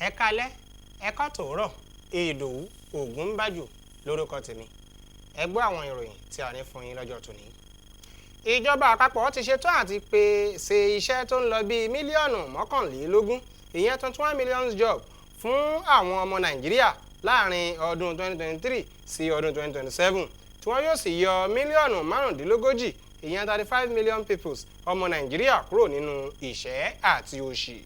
Ẹ kálẹ́, ẹ ká tòórọ̀. Ìdòwú Ògúnbàjò lórúkọ tèmi. Ẹ gbọ́ àwọn ìròyìn tí a ní fún yín lọ́jọ́ tòní. Ìjọba àpapọ̀ ti ṣetán àti pèsè iṣẹ́ tó ń lọ bíi mílíọ̀nù 21, ìyẹn 21 million job, fún àwọn ọmọ Nàìjíríà láàrin ọdún 2023 sí ọdún 2027, tí wọ́n yóò sì yọ mílíọ̀nù 35, ìyẹn 35 million people, ọmọ Nàìjíríà kúrò nínú ìṣẹ́ àti òṣì.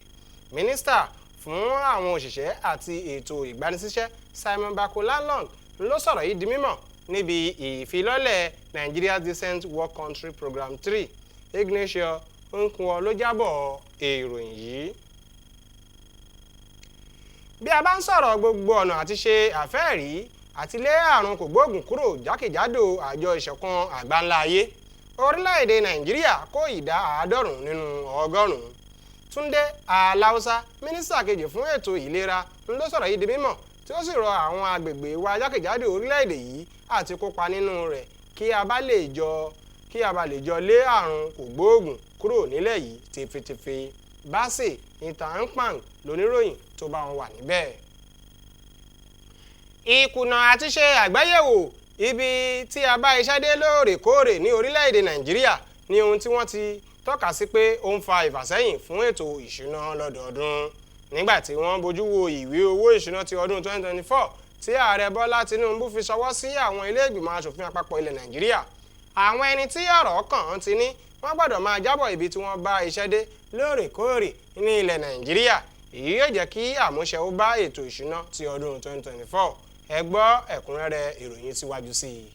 Mínísítà fún àwọn òṣìṣẹ́ àti ètò ìgbanisíṣẹ́, Simon Bako Lalong, ló sọ̀rọ̀ yìí di mímọ̀ níbi ìfilọ́lẹ̀ Nigeria Decent Work Country Program 3. Ignacio Nkwọ ló jábọ̀ ìròyìn yìí. Bí a bá ń sọ̀rọ̀ gbogbo ọ̀nà àti ṣe àfẹ́ẹ̀rí àti lé àrùn kògbóògùn kúrò jákèjádò àjọ Ìṣọ̀kan Àgbáńlá Ayé, orílẹ̀-èdè Nàìjíríà kó ìdá 90 nínú ọgọ́rùn-ún. Túndé Aláùsá, mínísítà kejì fún ètò ìlera, ló sọ̀rọ̀ yìí di mímọ̀, tí ó sì rọ àwọn agbègbè wa jákèjádò orílẹ̀-èdè yìí àti kópa nínú rẹ̀ kí a bá lè jọ lé àrùn kògbóògùn kúrò nílẹ̀ yìí tefetefe. Bassey Ìtàǹpang lóníròyìn tó bá wọn wà níbẹ̀. Ìkùnà àti ṣe àgbéyẹ̀wò ibi tí a bá iṣẹ́ dé lóòrèkóòrè ní orílẹ̀-èdè Nàìjíríà ní ohun tí wọ́n ti tọ́ka sí pé ó ń fa ìfàsẹ́yìn fún ètò ìṣúná lọ́dọọdún. Nígbà tí wọ́n bójú wo ìwé owó ìṣúná ti ọdún 2024 tí Ààrẹ Bọ́lá Tinubu fi ṣọwọ́ sí àwọn ilé ìgbìmọ̀ asòfin àpapọ̀ ilẹ̀ Nàìjíríà, àwọn ẹni tí ọ̀rọ̀ kàn ti ní wọ́n gbọ́dọ̀ máa jábọ̀ ibi tí wọ́n bá iṣẹ́ dé lóòrèkóòrè ní ilẹ̀ Nàìjíríà. Èyí yóò jẹ́ kí àmúṣe ó bá ètò ìṣúná ti ọdún 2024. Ẹ gbọ́ ẹ̀kúnrẹ́rẹ́ ìròyìn síwájú sí i.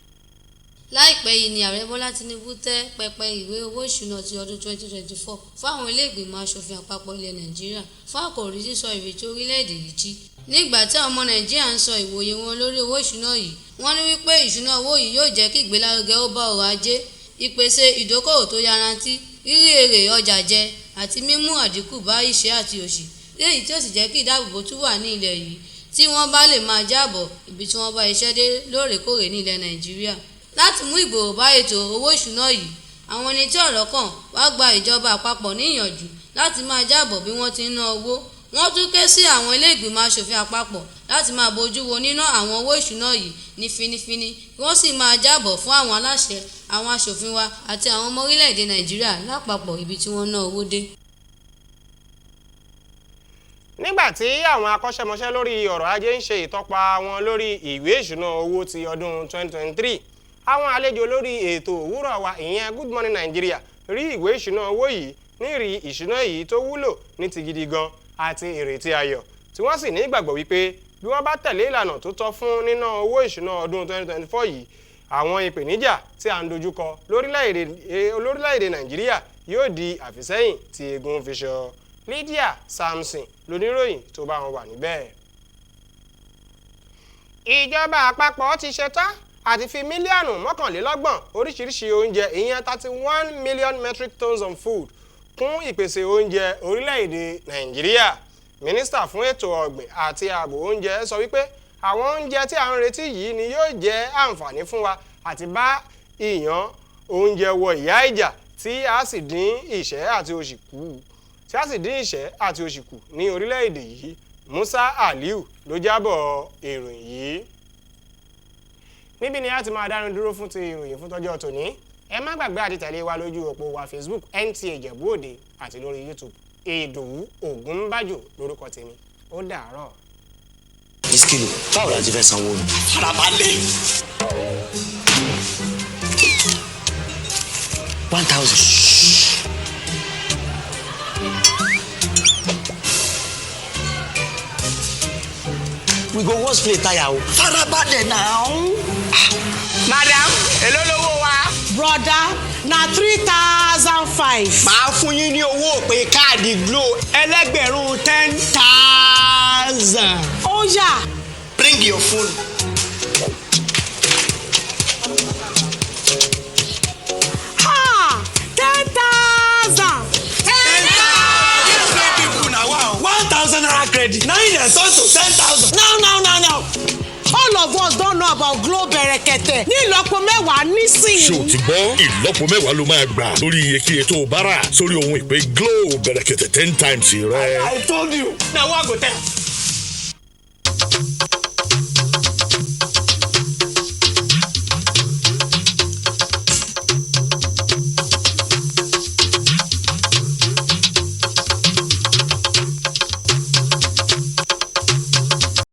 Láìpẹ́ yìí ni Ààrẹ Bọ́lá Tinubu tẹ́ pẹpẹ ìwé owó ìṣúná ti ọdún 2024 fáwọn ilé ìgbìmọ̀ asòfin àpapọ̀ ilẹ̀ Nàìjíríà fún àkòrí "Sísọ ìrètí orílẹ̀-èdè yìí jí". Nígbà tí àwọn ọmọ Nàìjíríà ń sọ ìwòye wọn lórí owó ìṣúná yìí, wọ́n ní wípé ìṣúná owó yìí yóò jẹ́ kí ìgbélárugẹ ó bá ọrọ̀ ajé, ìpèsè ìdókòwò tó yanrantí, rírí èrè ọjà jẹ àti mímú àdínkù bá ìṣẹ́ àti òṣì, léyìí tí ó sì jẹ́ kí ìdáàbòbò tún wà ní ilẹ̀ yìí tí wọ́n bá lè máa jábọ̀ ibi tí wọ́n bá iṣẹ́ dé lóòrèkóòrè ní ilẹ̀ Nàìjíríà. Láti mú ìgbòòrò bá ètò owó ìṣúná yìí, àwọn ẹni tí ọ̀rọ̀ kàn wá gba ìjọba àpapọ̀ ní ìyànjú láti máa jábọ̀ bí wọ́n ti ń ná owó. Wọ́n tún ké sí àwọn ilé ìgbìmọ̀ asòfin àpapọ̀ láti máa bójú wo níná àwọn owó ìṣúná yìí ní fínífíní, kí wọ́n sì máa jábọ̀ fún àwọn aláṣẹ, àwọn aṣòfin wa àti àwọn ọmọ orílẹ̀-èdè Nàìjíríà lápapọ̀ ibi tí wọ́n ná owó dé. Nígbà tí àwọn akọ́ṣẹ́mọṣẹ́ lórí ọ̀rọ̀ ajé ń ṣe ìtọ́pa wọn lórí ìwé ìṣúná owó ti ọdún 2023, àwọn àlejò lórí ètò Òwúrọ̀ Wa, ìyẹn Good Morning Nigeria, rí ìwé ìṣúná owó yìí ní rí ìṣúná yìí tó wúlò ní ti gidi gan àti ìrètí ayọ̀, tí wọ́n sì ní ìgbàgbọ́ wípé bí wọ́n bá tẹ̀lé ìlànà tó tọ́ fún níná owó ìṣúná ọdún 2024 yìí, àwọn ìpèníjà tí à ń dojúkọ lórílẹ̀-èdè Nàìjíríà yóò di àfisẹ́yìn tí eégún fi ṣọ. Lydia Samson lóníròyìn tó bá wọn wà níbẹ̀. Ìjọba àpapọ̀ ti ṣetán àti fi mílíọ̀nù 31 oríṣiríṣi oúnjẹ, ìyẹn 31 million metric tons of food, kún ìpèsè oúnjẹ orílẹ̀-èdè Nàìjíríà. Mínísítà fún ètò ọ̀gbìn àti ààbò oúnjẹ sọ wípé àwọn oúnjẹ tí à ń retí yìí ni yóò jẹ́ àǹfààní fún wa àti bá ìyàn oúnjẹ wọ ìyá ìjà, tí a sì dín ìṣẹ́ àti òṣì kù ní orílẹ̀-èdè yìí. Musa Aliu ló jábọ̀ ìròyìn yìí. Níbi ni a ti máa dánu dúró fún ti ìròyìn fún tọjọ́ tòní. Ẹ má gbàgbé àti tẹ̀lé wa lójú òpó wa Facebook, NTA Ìjẹ̀bú Òde, àti lórí YouTube. Ìdòwú Ògúnbàjò lórúkọ tèmi. Ó dàárọ̀. Iskilu, báwo la ti fẹ́ sanwó mi? Farabalẹ̀. 1,000. We go wash plate tire o. Farabalẹ̀ náà. Madam, èló lówó wa? Broda, na 3,500. Màá fún yín ní owó ìpè káàdì Glo ẹlẹ́gbẹ̀rún 10,000. Ó Ó yá. Bring your phone. Ha, 10,000. People na wow. ₦1,000 credit na im dey turn to 10,000. Now now now now, all of us don know about Glo Bẹ̀rẹ̀kẹ̀tẹ̀ ní ìlọ́po mẹ́wàá Ṣé o nísìnyí. ti gbọ́? Ìlọ́po mẹ́wàá ló máa gbà lórí iyekíye tó o bá rà sórí ohun ìpè Glo Bẹ̀rẹ̀kẹ̀tẹ̀ 10 times rẹ. I told you. Na wa go tell.